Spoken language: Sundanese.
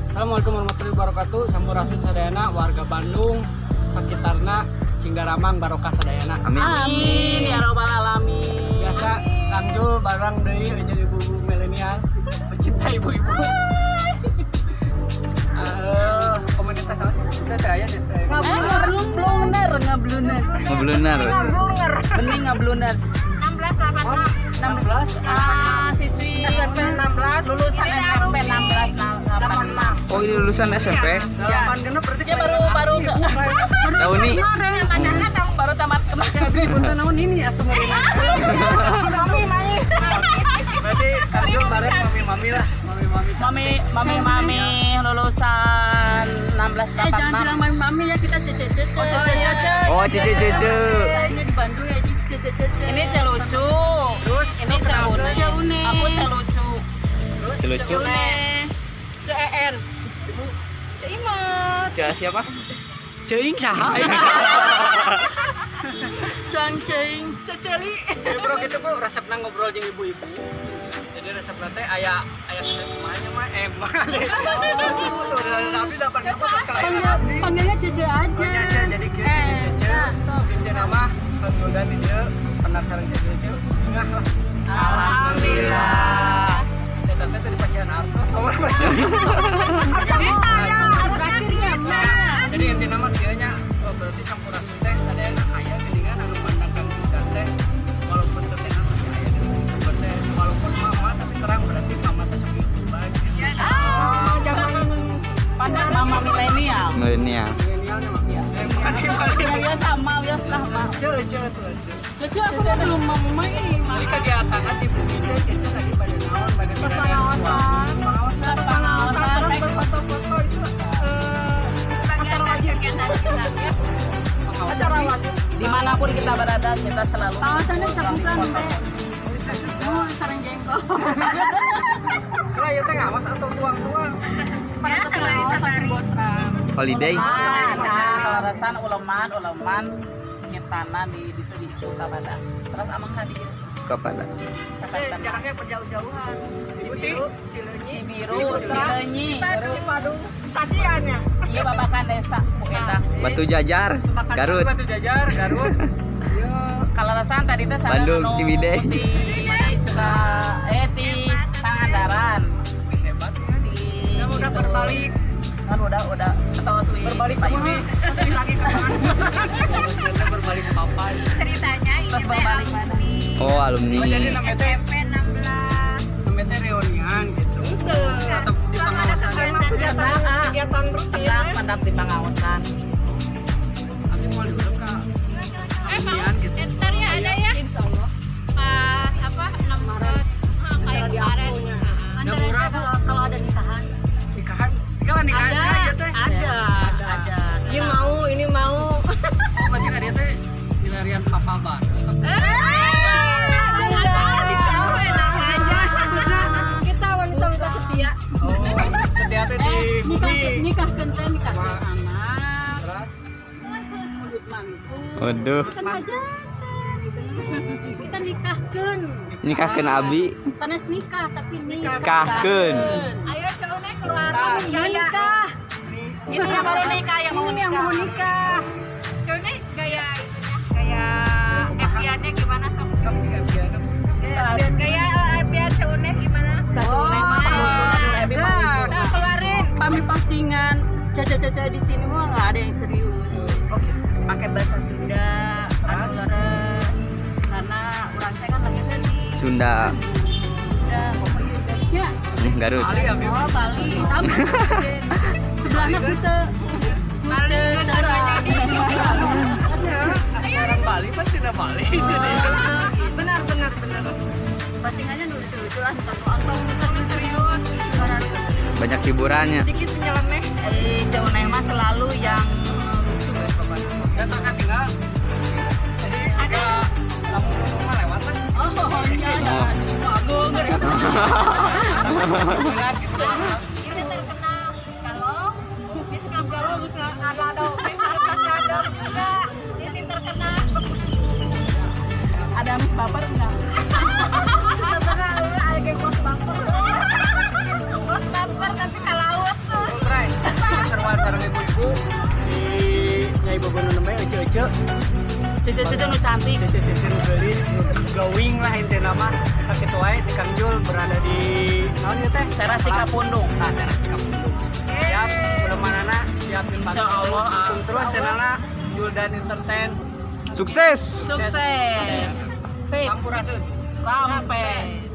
Assalamualaikum warahmatullahi wabarakatuh. Sampurasun sadayana warga Bandung sakitarna, cing daramang barokah sadayana. Amin. Amin ya robbal alamin. Biasa Kang Jul bareng deui jeung ibu-ibu milenial, pecinta ibu-ibu. Komunitas naon sih? Kita teh aya di teh. Ngabluner, ngabluner, ngabluner. Ngebluner. Bening ngabluners. 1686. 16. Ah, siswi SMP 16. Lulusan SMP 16 86. Oh, ini lulusan SMP. Delapan genep berarti. Ya, baru baru ke Tahun ini. Baru tamat kemarin. Abi punten, naon ini atuh mami. Mami, mami. Berarti Kang Jul bareng mami-mami lah, mami-mami. Mami, mami, mami lulusan 16 Eh, jangan bilang 86. mami-mami ya, kita cece-cece. Oh, cece cece. Oh, cicu cucu. Ini di Bandung ya, jadi cece-cece. Ini celucu. Terus Ini celune. Ceune. Aku celucu. Selucu. Cune. CEN. Ceimat. Cek siapa? Ceing saha? Cuang ceing. Ceceli. Ya bro, gitu bu, resepna ngobrol jeung ibu-ibu. Jadi resepna teh aya aya resep kumahanya mah emang. Oh, tuh udah abdi dapat apa pas kelahiran abdi. Panggilnya Cece aja. Oh, nya, Ce, jadi kieu cece cece. Intina mah Kang Juldan di dieu pendak sareng cece cece bingah lah. Alhamdulillah. Eta teh teu dipasihan artos, kamu pasihan. Ya, terakhirnya. Jadi intina mah kieu nya, oh, berarti sampurasun teh sadayana aya geuningan anu mandang Kang Juldan teh walaupun teu teh tapi aya geuningan youtuber teh, walaupun mama tapi terang berarti mama teh sok youtuber gitu. Oh, Zaman pandang mama milenial. Milenial. Milenialnya mah. Eh, bukan Ya milenial. biasa, ma biasa ma. Ce ce tuh ce. Cece aku mah belum mama ini. Jadi kegiatan di bumi teh Cece tadi pada naon, pada Pas pengawasan. Pengawasan. Pengawasan terus berfoto-foto itu acara wajib. Pengawasan. Acara wajib. Dimanapun kita berada, kita selalu Pengawasannya sakukan teh. Bisa juga. Oh, sareng jengkol. Kira ya teh ngawas atau tuang-tuang. Ya, sabari sabari. Holiday. Ah, nah, kaleresan uleman, uleman nyetana di itu di Sukapada. Terus amang hadir. Sukapada. Sakanten. Jaraknya berjauh-jauhan. Cibuti. Cibiru, Cileunyi, Cibiru, Cileunyi, Cipadu, Caciannya. Iya, babakan desa ku eta. Batu Jajar, Garut. Batu Jajar, Garut. Iya. Kaleresan tadi teh sareng Bandung, anu Ciwidey. Di suka di Pangandaran. Wih, hebat ya. Di Udah berbalik. Kan udah atau suwi Berbalik Pak kemana? Iwi. Masih lagi ke mana? Maksudnya berbalik ke papa. Ceritanya ini Terus teh berbalik. alumni Oh, alumni. Oh, jadi namanya teh SMP 16. namanya teh reunian gitu. Itu. Atau di Selama ada pengawasan. kegiatan kegiatan Ah. kegiatan rutin. Pendak, pendak di pengawasan. Abdi mau dulu ke alumnian gitu. Ntar ya ada ya. Insya Allah. Pas apa 6 Maret. Kayak kemarin. Udah murah, Bu. Kalau ada nikahan. Nikahan, segala nikahan Ada, saya teh. ada, ada. Ini mau, ini mau. Oh, berarti kan dia teh dilarian papa bar. Kita wanita-wanita setia. Oh, setia teh di Nikah, bumi. nikahkan teh, nikahkan anak, Terus urut mantu. Waduh. Kan hajatan itu. Kita nikahkan. Nikahkeun abi. Sanes nikah tapi nikah. Nikahkeun. Ayo cowoknya keluar. Iya nikah. Ini yang baru nikah, yang mau Ini yang mau nikah. Cowoknya gaya itunya, gaya Eviannya gimana sok? sok jika biasa. Gaya Evian cowoknya gimana? Oh, Ebi mah lucu. Sok keluarin. Kami postingan caca-caca di sini mah nggak ada yang serius. Oke. Pakai bahasa Sunda, anu Terus? leres. Karena urang teh kan lahirnya di Sunda. Sunda, pokoknya ya. Garut. Bali abdi. Oh, Bali. Sama. Sebelahnya Kuta. Bali nggak sama jadi. Ya, orang Bali kan tidak Bali. Benar benar benar. Postingannya lucu-lucu lah, atau serius-serius. Banyak hiburannya. Dikit nyeleneh. Cewek mah selalu yang lucu ya pokoknya. Ya, tuh kan tinggal. Jadi agak lamun nunung mah lewat lah. Oh, iya. Berat gitu. Ini terkenal Miss Kalong, Miss Kalong, Miss ada Miss Miss juga. Ini terkenal. Ada Miss Baper enggak? Terkenal ada geng bos baper. Bos baper tapi ke laut tuh. Bray, seruan sareng ibu-ibu di Nyai Bogo nu nembe ece-ece. Cece-cece nu cantik. Cece-cece nu geulis, nu glowing lah intina mah. Sakitu wae ti Kang Jul berada di naon ieu teh? Teras Cikapundung. Nah, Teras Cikapundung. Siap, ulemanana siap dibantu Insya Allah, terus, dukung terus insya channelna Juldan Entertain. Sukses. Sukses. Sip. Sampurasun. Rampes.